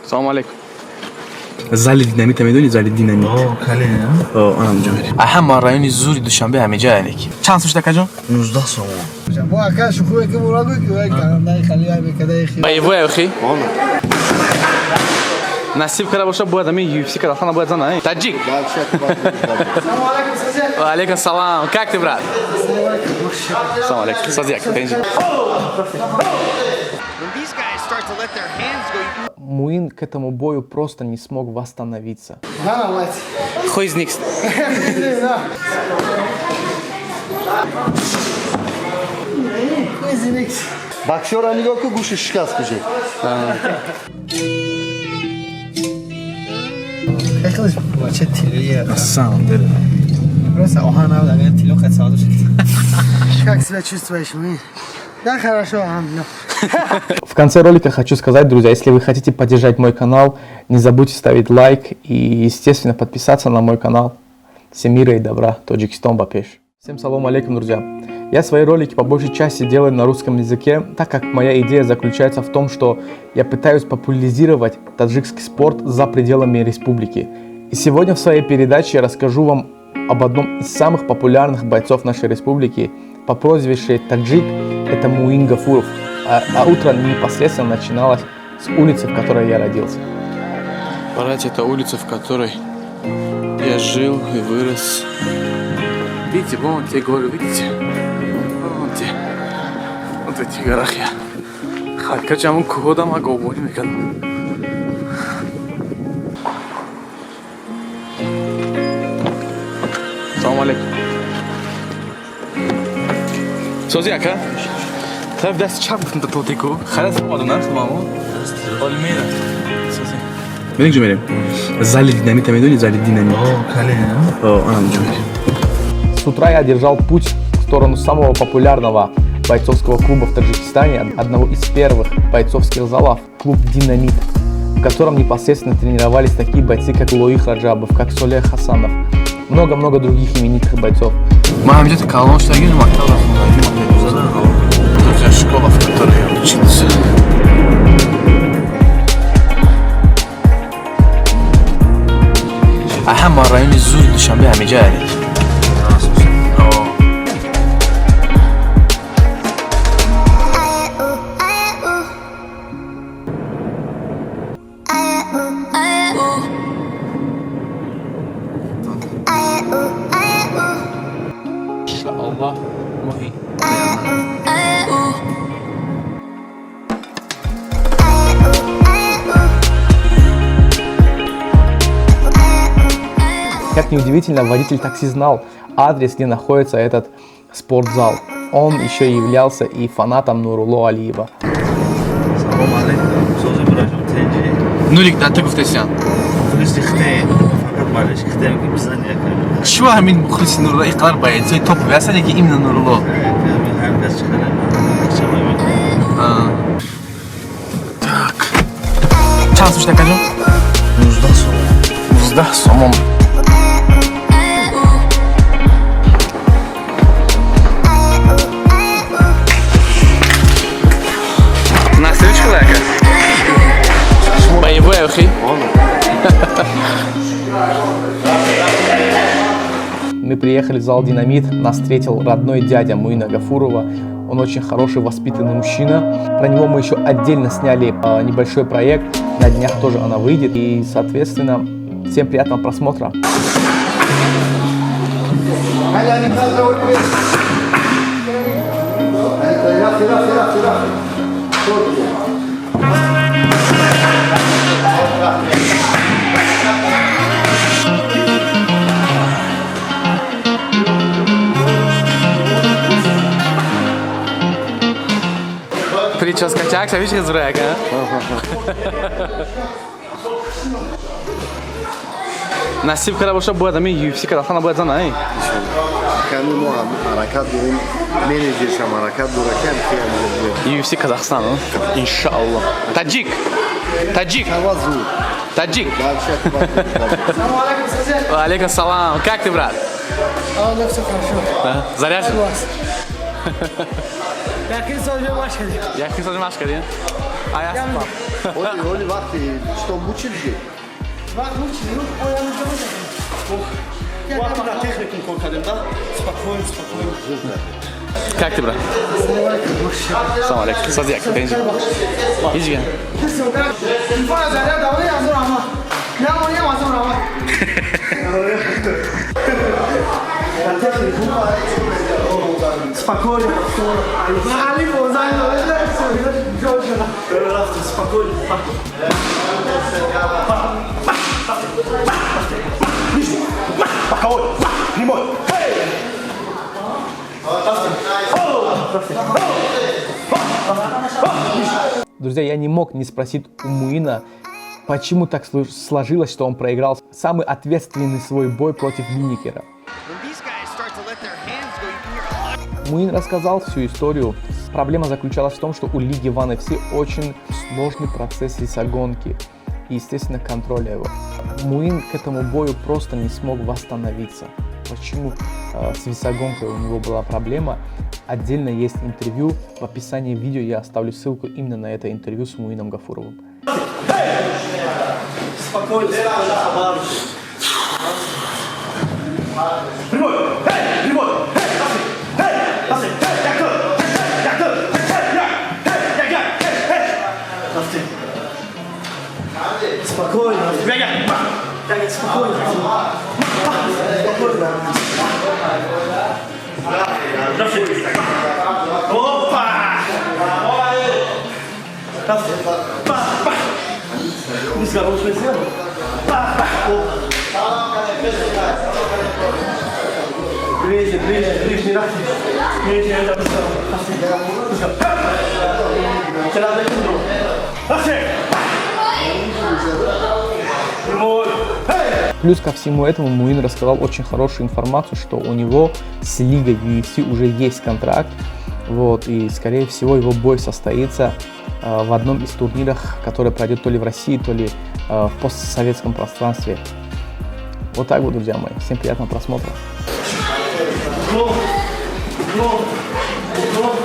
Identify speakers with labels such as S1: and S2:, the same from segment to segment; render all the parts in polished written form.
S1: Салом алейкум. Зали Динамита медонӣ, зали Динамит? Анамҷо мерем. Ҳама райони зури Душанбе ҳамиҷа, яъне ки. Чанд сум шуда, акаҷон?
S2: 19 сомон.
S3: Бо ака шухуе ки мурагу ки вай карандаи хали ай мекадаи хи.
S1: Боевой охи. Насиб кара боша, бояд ами UFC Казахстана бояд зана, ай. Таджик. Ва алейкум салам. Как ты, брат? Салам алейкум. Сазик, тенҷи.
S4: When these guys start to let their hands go, you
S5: Муин к этому бою просто не смог восстановиться.
S3: На, мать.
S1: Who is next?
S3: На. Who is next?
S2: Боксёра нигоҳ ку, гӯши шикаст кушед.
S3: Хеле бача тилоия.
S1: Сам деле.
S3: Просто оҳан набуд, агар тило қад савдо шуд. Как себя чувствуешь, Муин? Да, хорошо, алҳамдулиллах.
S5: В конце ролика хочу сказать, друзья, если вы хотите поддержать мой канал, не забудьте ставить лайк и, естественно, подписаться на мой канал. Всем мира и добра. Тоҷикистон ба пеш. Всем салом алейкум, друзья. Я свои ролики по большей части делаю на русском языке, так как моя идея заключается в том, что я пытаюсь популяризировать таджикский спорт за пределами республики. И сегодня в своей передаче я расскажу вам об одном из самых популярных бойцов нашей республики по прозвищу Таджик, это Муин Гафуров. А утро непосредственно начиналось с улицы, в которой я родился.
S1: Братья, это улица, в которой я жил и вырос. Видите, вон те горы, видите? Вон те. Вот в этих горах я. Короче, ҳамун кӯҳодам ма говбонӣ мекардам. Салом алейкум. Сози, ака? Тараф дасти чап гуфтам та тотику. Харас омаду нарх мамо. Олмера. Сози. Мерем, ҷо мерем. Зали Динамита медонӣ, зали Динамит? Анамҷо мерем.
S5: С утра я держал путь в сторону самого популярного бойцовского клуба в Таджикистане, одного из первых бойцовских залов, клуб «Динамит», в котором непосредственно тренировались такие бойцы, как Лоих Раджабов, как Солех Хасанов, много-много других именитых бойцов.
S1: Ман ҳамиҷа калон шудагим, мактаб рафтам. Друзья, школа, в которой я учился. Ҳама райони зури Душанбе ҳамиҷа, яъне ки. Иншаллоҳ, моҳи.
S5: Как ни удивительно, водитель такси знал адрес, где находится этот спортзал. Он еще являлся и фанатом Нурулло Алиева.
S2: Салом алейкум. Сози, бираҷон, тенҷи?
S1: Нурик, да, ту гуфтесиям.
S2: Мухлиси хте, фақат балеш хте ки бизани якам.
S1: Чӣ ҳамин мухлиси Нурулло, ин қадар бойцои топовый ҳастанд, ки именно Нурулло?
S2: Ҳар кас чӣ хеле чама.
S1: Так. Чанд сум шуд, акаҷон?
S2: 19 сомон.
S1: 19 сомон. Насиби чӣ қадар, ака? Боевой охи?
S5: Мы приехали в зал «Динамит», нас встретил родной дядя Муина Гафурова. Он очень хороший, воспитанный мужчина. Про него мы еще отдельно сняли небольшой проект. На днях тоже она выйдет. И, соответственно, всем приятного просмотра.
S1: Прическа чакса, видишь, зурак, а? Насиб кара боша, бояд ами UFC Казахстана бояд зана, ай.
S2: Ками мо ҳам ҳаракат дорем, менеҷершам ҳаракат дора, ки ҳам хеле.
S1: UFC Казахстан, а? Иншаллоҳ. Таджик. Таджик.
S2: Ава зуд.
S1: Таджик.
S2: Дальше.
S1: Ва алейкум салам. Как ты, брат?
S3: А, да, все хорошо.
S1: Да? Заряжен?
S3: Якин сол бе машкади.
S1: Якин сол машк кардин? А я спал.
S2: Оли, оли, вақти что мучили?
S3: Вақт мучили, оя.
S6: Вақти на техникум кор кардем, да? Спокойно, спокойно.
S1: Как ты, брат? Салом алейкум. Сазияк, тенҷи. Ҳеҷ.
S3: Телефон аз заря давои азор раҳмат. Намониям, азор раҳмат.
S6: Спокойно.
S3: Али бозан.
S6: Рафтем, спокойно. Боковой. Прямой. Эй!
S5: Друзья, я не мог не спросить у Муина, почему так сложилось, что он проиграл самый ответственный свой бой против Линекера.
S4: When these guys start to let their hands go, you can hear a lot
S5: Муин рассказал всю историю. Проблема заключалась в том, что у Лиги One FC очень сложный процесс весогонки и, естественно, контроля его. Муин к этому бою просто не смог восстановиться. Почему с весогонкой у него была проблема? Отдельно есть интервью. В описании видео я оставлю ссылку именно на это интервью с Муином Гафуровым.
S6: Спокойно, спокойно, хабар. Прямой! Эй! Прямой! Эй! Эй! Эй! Якты! Якты! Эй! Эй! Эй! Эй! Рафти. Спокойно. Ягя, спокойно. Спокойно. Рафти. Опа! Рафти. Па, па. Па, па. Ближе, ближе, ближе, Рафти. Ближе, это быстро. Рафти. Рафти. Прямой.
S5: Плюс ко всему этому Муин рассказал очень хорошую информацию, что у него с лигой UFC уже есть контракт, вот, и, скорее всего, его бой состоится в одном из турниров, который пройдет то ли в России, то ли в постсоветском пространстве. Вот так вот, друзья мои. Всем приятного просмотра.
S6: Гол. Гол. Гол.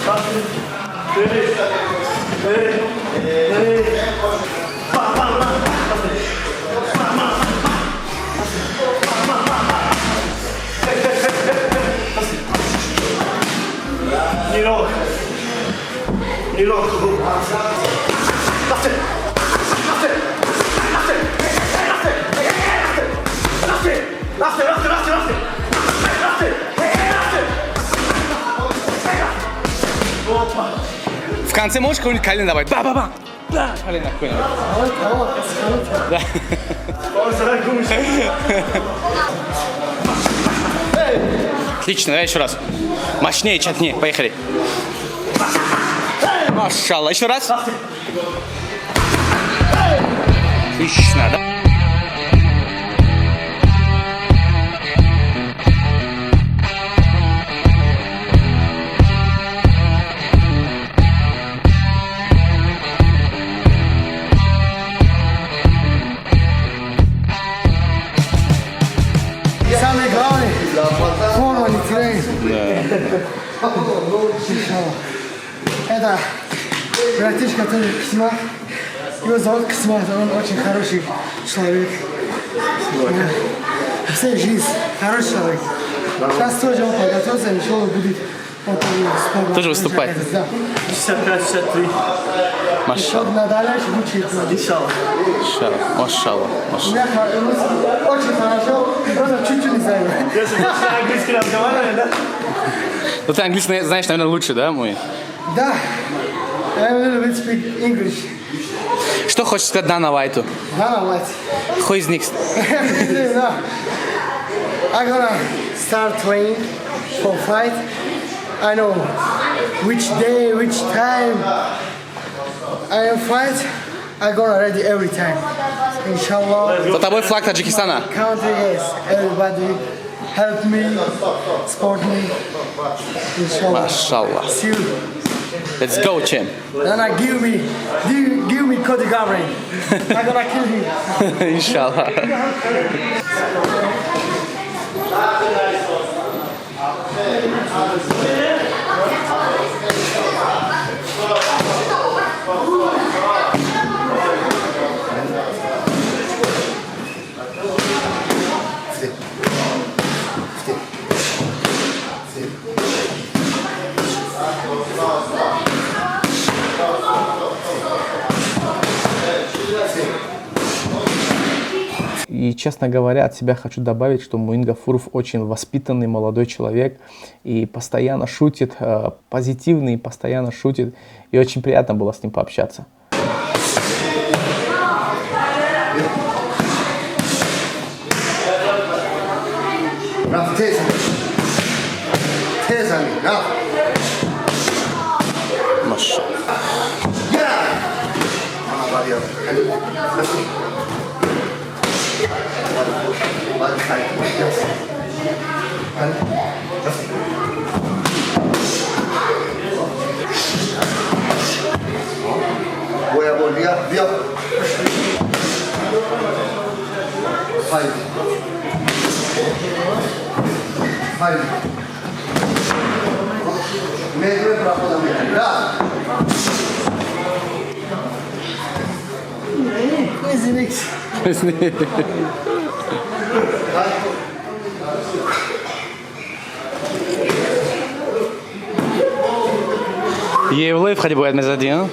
S6: Рафти. Эй. Эй. Эй. Па, па, па. Рафти. Па, па, па. Па, па, па. Эй, эй, эй, эй. Рафти. Нирок. Нирок. Рафти. Рафти. Рафти. Рафти. Рафти. Рафти. Рафти. Рафти. Рафти. Рафти. Рафти. Опа.
S1: В конце можешь какой-нибудь колено добавить? Ба-ба-ба! Да, колено какое-нибудь. Да.
S6: Ой,
S1: Отлично, давай еще раз. Мощнее, чатнее. Поехали. Машалла. Еще раз. Отлично, да?
S3: Самое главное, форма не теряем. Иншаллах. Это братишка тоже Кисмат. Его зовут Кисмат, он очень хороший человек. Да. Всей жизнь хороший человек. Сейчас тоже он подготовился, иншаллах, будет он тоже
S1: Тоже выступать.
S3: Да.
S6: 65, 63.
S1: Машалла.
S3: Чтобы на дальше учить.
S6: Иншаллах.
S1: Машалла. Машалла.
S3: У
S1: Машалла.
S3: меня очень хорошо, просто чуть-чуть не знаю.
S6: Если больше на английский разговаривали, да?
S1: Ну ты английский знаешь, наверное, лучше, да, мой?
S3: Да, I a little bit speak English.
S1: Что хочешь сказать Дана Вайту?
S3: Dana White.
S1: Who is next?
S3: No. I'm gonna start training for fight. I know which day, which time I am fight. I gonna ready every time. Inshallah.
S1: За тобой флаг Таджикистана.
S3: Country, yes. Everybody help me, support me. Inshallah.
S1: Машалла.
S3: See you.
S1: Let's go, champ.
S3: Then I give me Cody Garbrandt. I'm gonna kill him.
S1: Иншаллах.
S5: И, честно говоря, от себя хочу добавить, что Муин Гафуров очень воспитанный молодой человек и постоянно шутит, позитивный, постоянно шутит. И очень приятно было с ним пообщаться.
S2: Рафт, тез, тез, ами рафт.
S1: Машалло.
S2: Ана бария. Баъд хай. Рафт. Боя бор, бия, бия. Хайди. Хайди. Медленно прохода медленно. Рафт.
S3: Извините.
S1: Евлоев хади бояд мезади, а?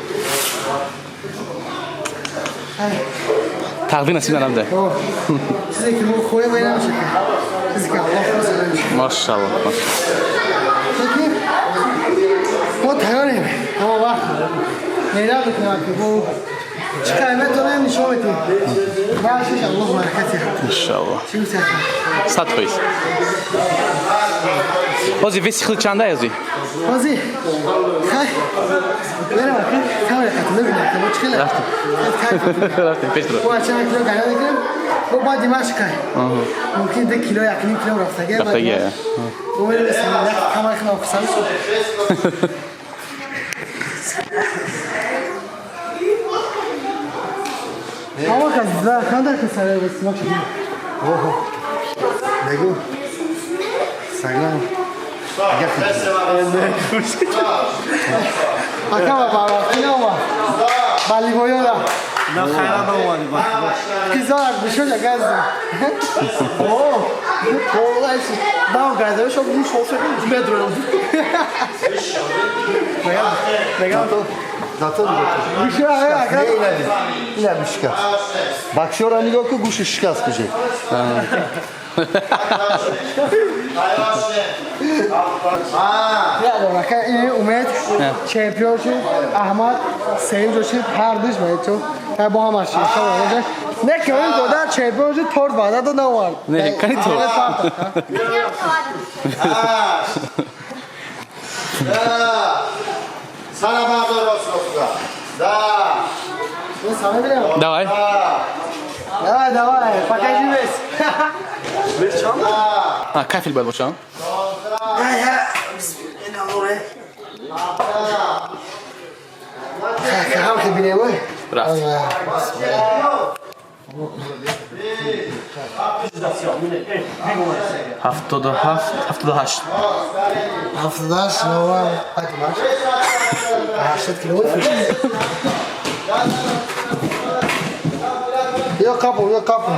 S1: Тақдир насиб набуда.
S3: Чизе ки мо хоҳем, вай намеша, чизе ки Аллоҳ хоста, намеша.
S1: Машалло.
S3: Лекин мо тайёрем, ҳама вақт меҳнат мекунем, ки мо чӣ қадр метавонем, нишон медиҳем. Баъдаш Аллоҳ баракат диҳад.
S1: Иншалло.
S3: Чӣ гуфти?
S1: 100%. Ҳозир веси худ чанда ҳозир?
S3: Ҳозир хай мерам, камера қати мебинам, ки мо чӣ хеле.
S1: Рафтем. Рафтем пеш ро.
S3: Мо чанд кило гайна мекунем, мо баъди машқ кай мумкин 2 кило, 1,5 кило рафтагӣ.
S1: Рафтагӣ.
S3: Мо мерем, як камари худам хусанд шуд. Ҳама кас да ханда ки саре симак шуд.
S2: Оҳо. Бегу. Саглам.
S3: Ака, ба барвақтӣ наомад, ба ливоёда.
S6: На, хайра наомадем.
S3: Кизорак бишуд, гази. О, дам газа шо гуш шо метро.
S2: Мегам зато нигоҳ кун.
S3: Бишуд, ака.
S2: Не, ина би. Ина би шикаст. Боксёра нигоҳ кун, гӯши шикаст кушед.
S3: Я ака, ин Умед чемпион шуд, Аҳмад сеюм ҷо шуд, ҳар душ ба ту. Бо ҳамаш иншоаллоҳ. Не ки он додар чемпион шуд, торт ваъда дод, наовард.
S1: Не, кани торт?
S2: Сара бардор, рост рост. Да.
S1: Давай.
S3: Давай, давай, покажи вес.
S1: А, кафел бояд бошам.
S3: Я, я. Ҳам ки бинем, ой.
S1: Рафт. 77, 78.
S3: 78, нова, так маш. 80 кило. Ё қапу, ё қапу.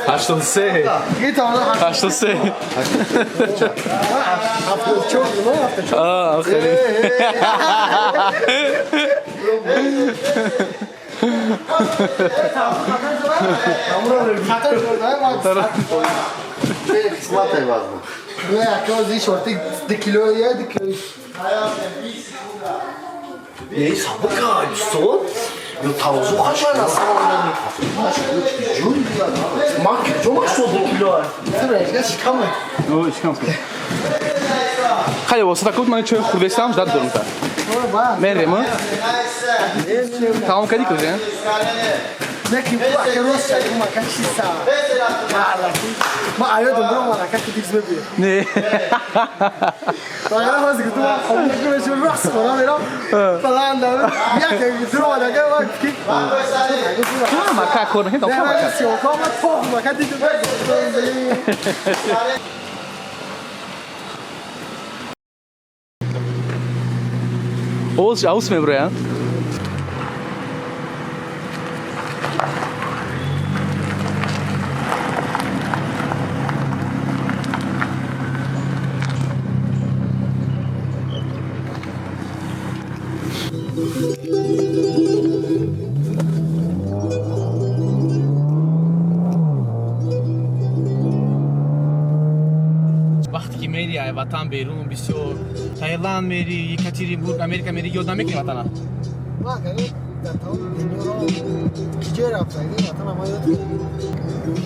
S1: 83.
S3: Гитам.
S1: 83.
S3: 74, ну, 74.
S1: А, хеле.
S3: Хато шуд,
S2: Қисматай вазна.
S3: Не, ака, зи шорти 2 кило, я 2 кило.
S6: Ей, сабука, что? Ё тарозу хашана.
S2: Ҷун.
S6: Ман куҷо 82 кило?
S3: Шикам.
S1: О, шикам. Хеле восита кут, ман чой хурдестам, ждать дорум та. Мерем, а? Тамом кардӣ кӯзе?
S3: Не ки ака, рост шак, мака чиса. Ма аёдам бро, мака ки дикс мебиё.
S1: Не.
S3: Вагара боз гуфтум, ман хобиш мешум, рост хона мерам. Фалан да. Як дуро мака ма ки.
S1: Ка мака кор накардам, ка мака.
S3: Сиёка ма тох мака дидум.
S1: Овоз аус меброянд. Ватан берун бисёр, Таиланд мери, Екатеринбург, Америка мери, ёд намекунӣ ватана?
S3: Ман агар дар тамоми дунёро ки ҷой рафтагӣ, ватана ма ёд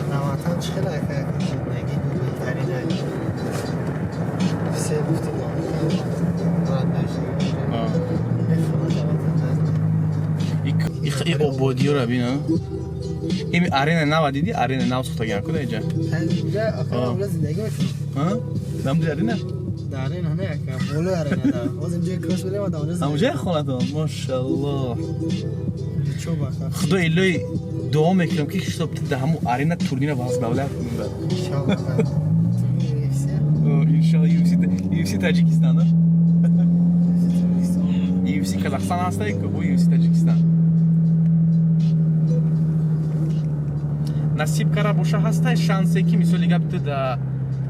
S3: дар ватан чӣ хеле ака, зиндагӣ беҳтарин. Все гуфти, дар ватан рад наши мефурӯш, дар ватан.
S1: И ободиёра бин, ими арена нава дидӣ? Арена нав сохтагиан куда иҷа?
S3: Инҷа ака зиндагӣ мекунам.
S1: Намуди арена?
S3: Дар арена не ака, болои арена, дар боз инҷа кросс мерем, дар онҷа.
S1: Ҳамуҷа хонатон, машаллоҳ.
S3: Чо бака.
S1: Худо илоҳи, дуо мекунам, ки чтоб ту дар ҳамун арена турнира возглавлять кунӣ бад.
S3: Иншаллоҳ.
S1: Иншаллоҳ, UFC, UFC Таҷикистон, UFC Казахстан ҳаста, бо UFC Таҷикистон. Насиб кара боша, ҳастай шансе, ки мисоли гап, ту дар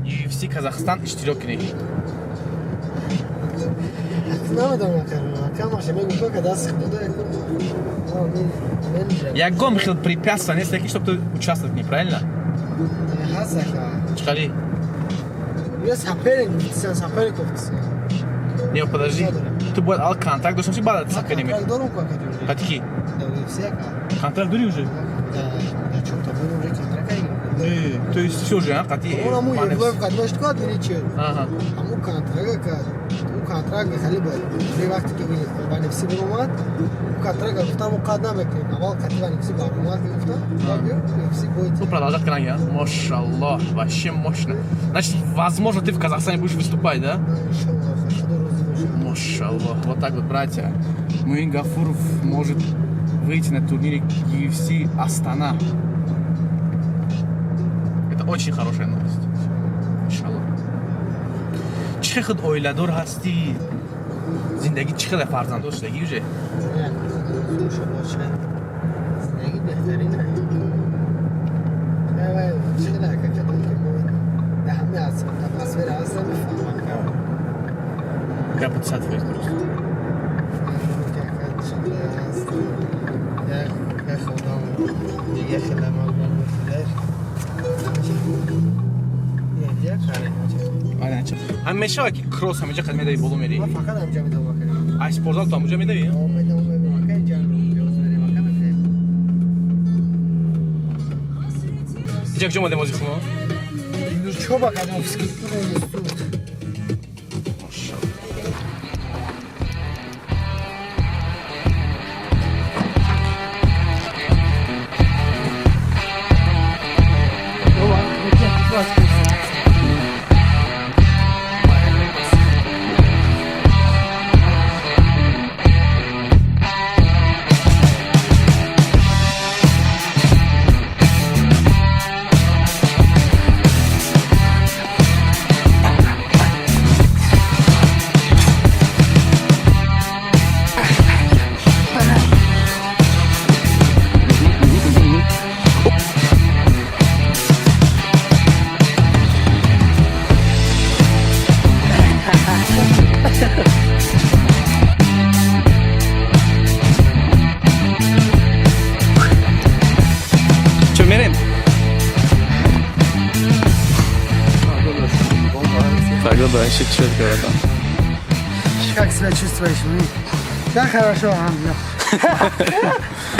S1: UFC Казахстан иштирок кунӣ?
S3: Намедонам, камаша мегӯ, ка даст худо.
S1: Ягон хел препятствие нест, ки чтоб ту участвовать кунӣ, правильно?
S3: Ҳаст ака.
S1: Чӣ қали?
S3: Я соперник гуфтисан, соперник гуфтисан.
S1: Не, подожди, ту бояд аввал контракт дошта бошӣ, баъд соперник.
S3: Контракт дорум ку ака.
S1: Қати ки?
S3: Дар UFC ака.
S1: Контракт дорӣ уже?
S3: Да, чорта будем уже контракт.
S1: То есть всё уже, а қати?
S3: Он аму Евлоев қадмаш ку админи чи?
S1: Ага.
S3: Аму контракт ака, ӯ контракт хеле бояд вақте ки One FC баромад, ӯ контракт гуфтам, ӯ қад намекунем, аввал қати One FC баромад, гуфтам, UFC будет.
S1: Ну, продолжать канал, машаллах, вообще мощно. Значит, возможно, ты в Казахстане будешь выступать, да?
S3: Иншаллах, худо розӣ бошад.
S1: Машаллах, вот так вот, братья. Муин Гафуров может выйти на турнире UFC Астана. Это очень хорошая новость. Иншаллах. Чӣ худ оиладор ҳастӣ? Зиндагӣ чӣ хеле, фарзанддор шудагӣ уже?
S3: Зиндагӣ беҳтарин. Чӣ хеле ака, кадом ки мо дар ҳамин атмосфера ҳастем, мефаҳмам.
S1: Гапат 100% дуруст.
S3: Як одам дига хеле ман.
S1: Ҳамеша ки кросс ҳамеҷа қад медави, боло мери?
S3: Ман фақат ҳамҷа медавам ака.
S1: Ай спортзал то ҳамуҷа медави?
S3: Медавам, ака, инҷа пиёз мерем ака, мехӯрем.
S1: Иҷа куҷо омадем ози хумо?
S3: Чо ба кадом физкультура институт.
S1: Чо мерем? Погода вообще четко, братан.
S3: Как себя чувствуешь? Да, хорошо, алҳамдулиллах.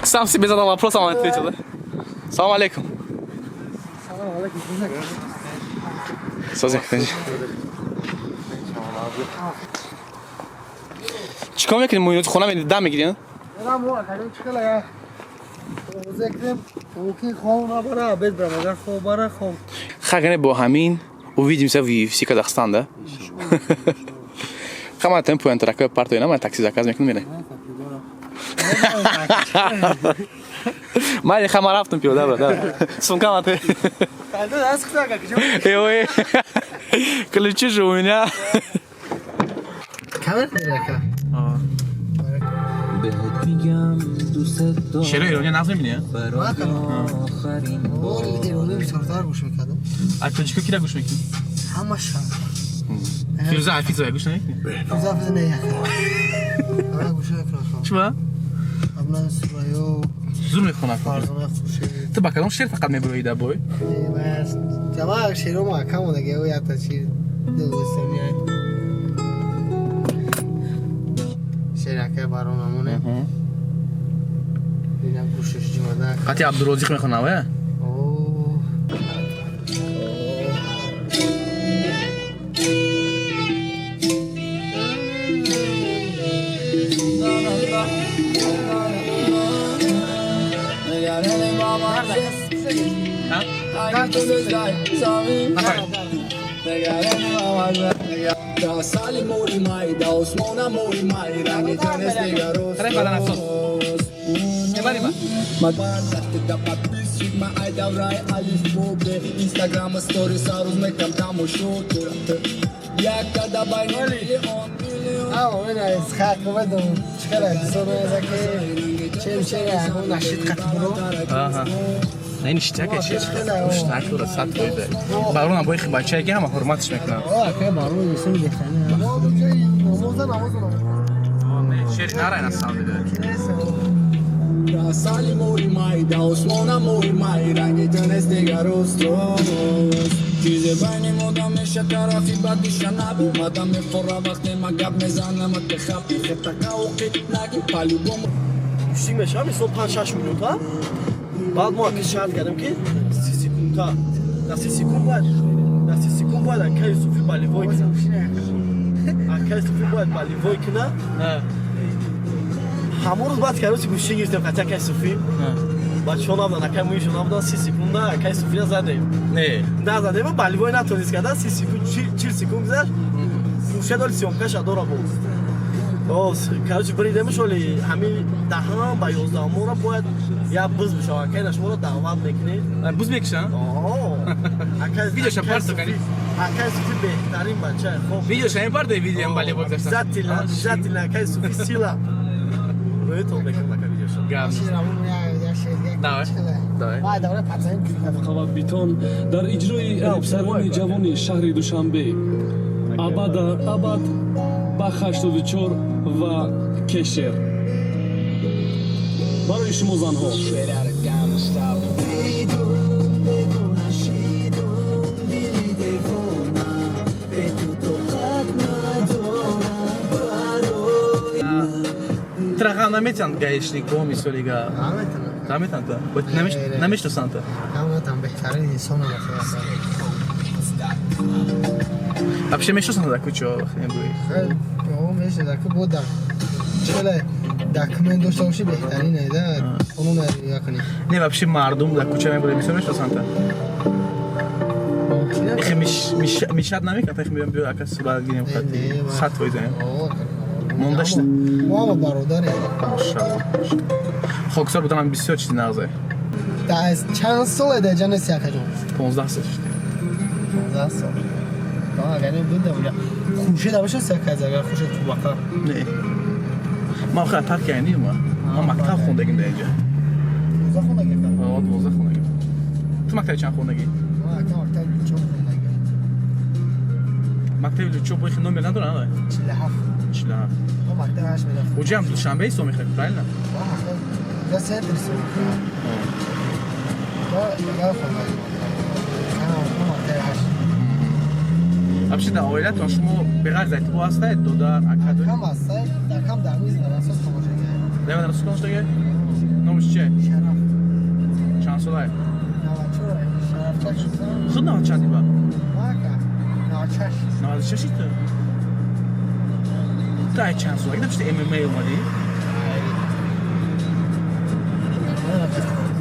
S1: Сам себе задал вопрос, сам ответил, да? Салам алейкум.
S3: Салам алейкум.
S1: Созик, чикор мекунӣ? Муинот хона мери, дам мегирӣ?
S3: Мерам, академ чӣ хела я зекрем, мумкин хоб набара, обед брам, агар хоб бара, хоб.
S1: Хагане, бо ҳамин увидимся в UFC Казахстан, да? Хама темпо антрака парто ина, ман такси заказ мекунам, мерем. Майли, хама рафтам пиёда, брат. Сумка мате. Ой, ключи же у меня.
S3: Камера мирака.
S1: Шеро ирония нағз мебинӣ?
S3: Иронӣ бисёртар гӯш мекардам.
S1: А тоҷико кира гӯш мекунӣ?
S3: Ҳамаша.
S1: Фирӯза Ҳафизова гӯш намекунӣ?
S3: Фирӯза Ҳафизова не, яка. Ҳама гӯш мекунам.
S1: Чиба?
S3: Абнан Сурайё.
S1: Зур мехонад.
S3: Фарзона Хуршед.
S1: Ту ба кадом шеър фақат мебуроӣ дар бой?
S3: Ҷамоа шеъро маҳкам одаги, ё якта чи. Дилгустани. Шеракай баронамоне. Ина гӯшаш ҷимада.
S1: Қати Абдурозиқ мехонам, э?
S3: О. Ао, ина исхак бадум. Чикара соно заки. Чем чера нашид қатбро.
S1: Аҳа. Не ништяк е чиз. Уштак дура сад фоиза. Баронам бо ихи бачае ки ҳама ҳурматш мекунам.
S3: О, ака барон исм бехана. Намоза намоза.
S1: Не, шер нарай на самом деле.
S6: Гӯштӣ мешавам, мисол 5-6 минута. Баъд мо ака шарт кардем, ки 30 секунда. Дар 30 секунд бояд, дар 30 секунд бояд ака Юсуфи болевой кунад. Ака Юсуфи бояд болевой кунад. Ҳамон рӯз баъд короче гӯштӣ гирифтем қати ака Юсуфи. Бачаҳо набуданд, акай муишо набуданд, 30 секунда ака Юсуфира задем.
S1: Не.
S6: Назадем, болевой натонист карда, 30 секунд, 40 секунд гузашт. Хуршед оли съёмкаша дора буд. Короче, бридемш оли ҳамин даҳам ба 11-умора бояд як буз бишавад. Акай на шуморо даъват мекунед.
S1: Буз мекушам? Видеоша парто кани.
S6: Акай Суфи беҳтарин бача. Хоб.
S1: Видеоша мепарде, видео болевой гузашта.
S6: Обязательно, обязательно, акай Суфи сила. Рӯятон мекунам ака видеоша.
S1: Гап. Давай. Давай.
S3: Вай, давай пацан.
S7: Қаватбитон дар иҷрои репсарони ҷавони шаҳри Душанбе Абада Абад, Бах 84 ва Кешер. Барои шумо занҳо.
S1: Траға наметан гаишник бо мисолига.
S3: Наметонам.
S1: Наметан та. Намешносанд та.
S3: Наметонам, беҳтарин инсонам охир.
S1: Вообще мешносанд дар кӯчаҳо вақте мебурӣ?
S3: Хеле, о, мешносанд, ки бо дар чела документ дошта бошӣ беҳтарин е, да, қонун риоя кунӣ.
S1: Не, вообще мардум дар кӯча мебурӣ, бисёр мешносанд та. Ихе мишад намекунад, ихе мебиём биё ака сурат гирем хати. 100%. Монда шуда.
S3: Мо ҳама бародарем.
S1: Машалло. Хоксор буданам бисёр чизи нағзе.
S3: Дар чанд сол дар ҷа нести акаҷон?
S1: 15 сол шуд.
S3: 15 сол. Агар не буда буда. Хуршед абаша саказ агар Хуршед Тубақа.
S1: Не. Ман охир тарк кардем ма. Ман мактаб хондагим дар инҷа.
S3: 12 хондагӣ?
S1: О, 12 хондагим. Ту мактаби чанд хондагӣ?
S3: Ман ака мактаби Лучоб хондагим.
S1: Мактаби Лучоб бо ихи номер надорад, ана?
S3: 47.
S1: 47.
S3: Ман мактаби 8 мерафтам.
S1: Уҷа ҳам Душанбе ҳисоб мехӯрд, правильно?
S3: Ман мактаб за центр ҳисоб мехӯрд. Ман хондагим. Ман мактаби 8.
S1: Вообще дар оилатон шумо беғайр аз айтибо ҳастед, додар, ака доред?
S3: Акам ҳастед, акам дар миз дар асос тамошогар.
S1: Дар асос тамошогар? Номаш чие?
S3: Шараф.
S1: Чанд солае?
S3: 94. Шараф чак шуд.
S1: Худ навад чанди ба?
S3: Ака, 96.
S1: 96 ту? Ту ай чанд солагӣ напишти ММА омадӣ?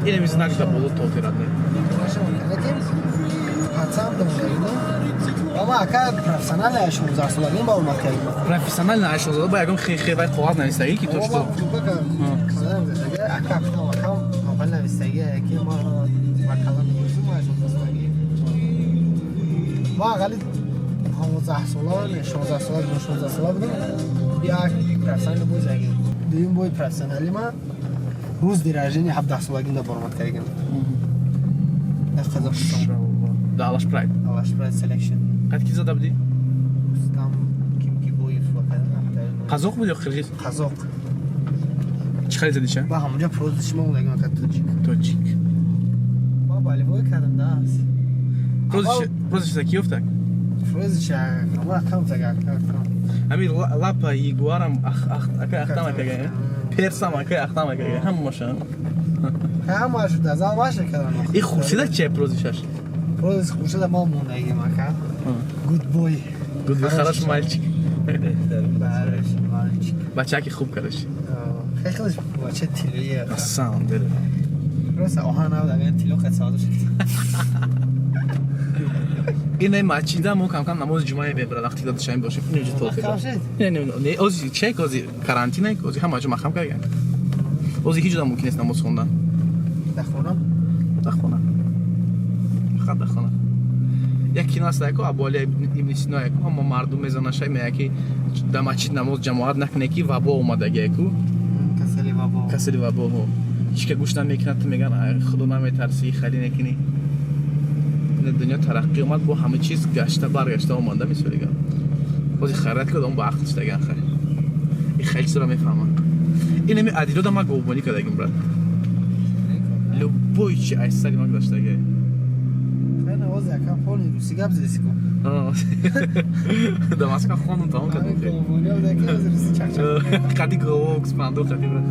S1: Инами знак да боло тотерад не?
S3: Пацан домодаги, ама ака профессионально 16 солагӣ ба омад кардем.
S1: Профессионально 16 ба ягон хе вай қоғаз навистагӣ ки то что?
S3: Ака гуфтам, акам аввал навистагӣ, ки ма ба калам мегӯзим 16 солагӣ. Ма ақали 15 сола, не 16 сола, 16 сола будам. Як профессиональный бой задем. Дуюм бой профессионали ма рӯз день рождения 17 солагим да баромад кардем. Дар Қазоқистон.
S1: Да Алаш Прайд.
S3: Алаш Прайд селекшн.
S1: Қад ки зада будӣ?
S3: Рустам Кимкибоев.
S1: Қазоқ буд ё қирғиз?
S3: Қазоқ.
S1: Чӣ хеле задӣ ча?
S3: Ба ҳамонҷа прозвище ма мондагим ака тоҷик.
S1: Тоҷик.
S3: Ма болевой кардам да.
S1: Прозвище ки ёфтак?
S3: Прозвище ама кам тага кам.
S1: Ҳами лапа ягуарам акай ахтам акага. Персам акай ахтам акага. Ҳамаша.
S3: Ҳамаш дазал баша кадан.
S1: И Хуршида чия прозвищаш?
S3: Прозвище Хуршида мо мондагим, ака. Good boy.
S1: Good, хороший мальчик.
S3: Хороший мальчик.
S1: Бачаки хуб, короче.
S3: Хеле хеле бача тилоие.
S1: На самом деле.
S3: Просто оҳан набуд, агар тило қад савдо шуд.
S1: Ин масҷида мо камкам намози ҷумъа мебарад, вақте ки Душанбе бошем. Инҷо толфе.
S3: Маҳкам шуд?
S1: Не, не, не, ози чек, ози карантина, ози ҳама ҷо маҳкам кардан. Ози ҳеҷ ҷо мумкин нест намоз хондан.
S3: Дар хона?
S1: Дар хона. Фақат дар хона. Як кино аст, яко Абуали ибни Сино, яко ҳама мардум мезанашай, меяд ки дар масҷид намоз ҷамоат накуне, ки вабо омадаги, яку.
S3: Касали вабо.
S1: Касали вабо. Ҳеч ка гӯш намекунад, ту меган: «Ай, худо наметарсӣ, хали некунӣ». Ина дунё тараққӣ омад, бо ҳама чиз гашта баргашта омада, мисоли гап. Бози хайрат ки одам ба ақл шидаган, хай. И хеле чизро мефаҳмад. Ин ами адилода ма говбонӣ кардагим, брат. Любой чи аз сари ма гузаштаги.
S3: Хеле ози ака поли руси гап задиси ку.
S1: Да Москва хондум, тамом кардам. Хеле.
S3: Говбонӣ буда ки ози руси чак-чак.
S1: Қади гово, гӯспандо қади, брат.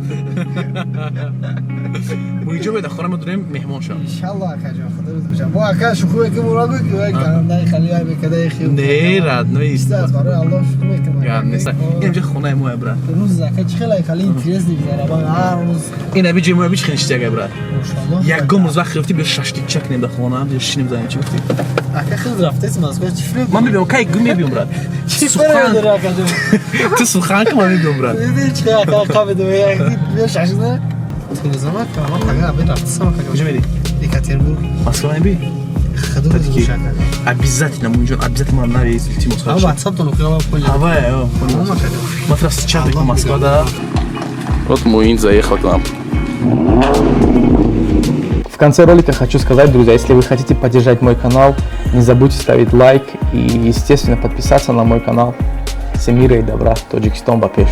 S1: Муиҷо беда хона ма дурем, меҳмон шав.
S3: Иншалло, акаҷон, худо рӯз бошад. Бо ака шӯхӣ мекунем, ура гӯй ки вай карандаи хали вай мекардаи хел.
S1: Не, родной.
S3: Чиз барои Аллоҳ шӯхӣ мекунем.
S1: Гап нест. Ин ҷо хонаи моя, брат.
S3: Рӯз ака чӣ хеле хали интересный гузара. Ба ҳар рӯз.
S1: Ин аби ҷои моя бичи хеле, брат.
S3: Мошалло.
S1: Ягон рӯз вақт гирифтӣ, биё шашликча кунем дар хона, биё шинем занем, чӣ гуфтӣ?
S3: Ака, хел рафтеси Москва, чӣ филм?
S1: Ман мебиём, кай гу мебиём, брат.
S3: Чӣ филм дора, акаҷон?
S1: Ту сухан ки, ман мебиём, брат.
S3: Диди чӣ ака қабиду як биё шашлик на. Телевизор ка ман пага аби рафтесам, ака.
S1: Куҷо мерӣ?
S3: Екатеринбург.
S1: Москва меби?
S3: Худо рӯз боша, ака.
S1: Обязательно, муинҷон, обязательно ман навис, илтимос.
S3: А WhatsApp то нуқила пул.
S1: Ҳавай, ман тура чат мекунам Москва да. Вот Муин заехал к нам.
S5: В конце ролика хочу сказать, друзья, если вы хотите поддержать мой канал, не забудьте ставить лайк и, естественно, подписаться на мой канал. Всем мира и добра. Тоҷикистон ба пеш.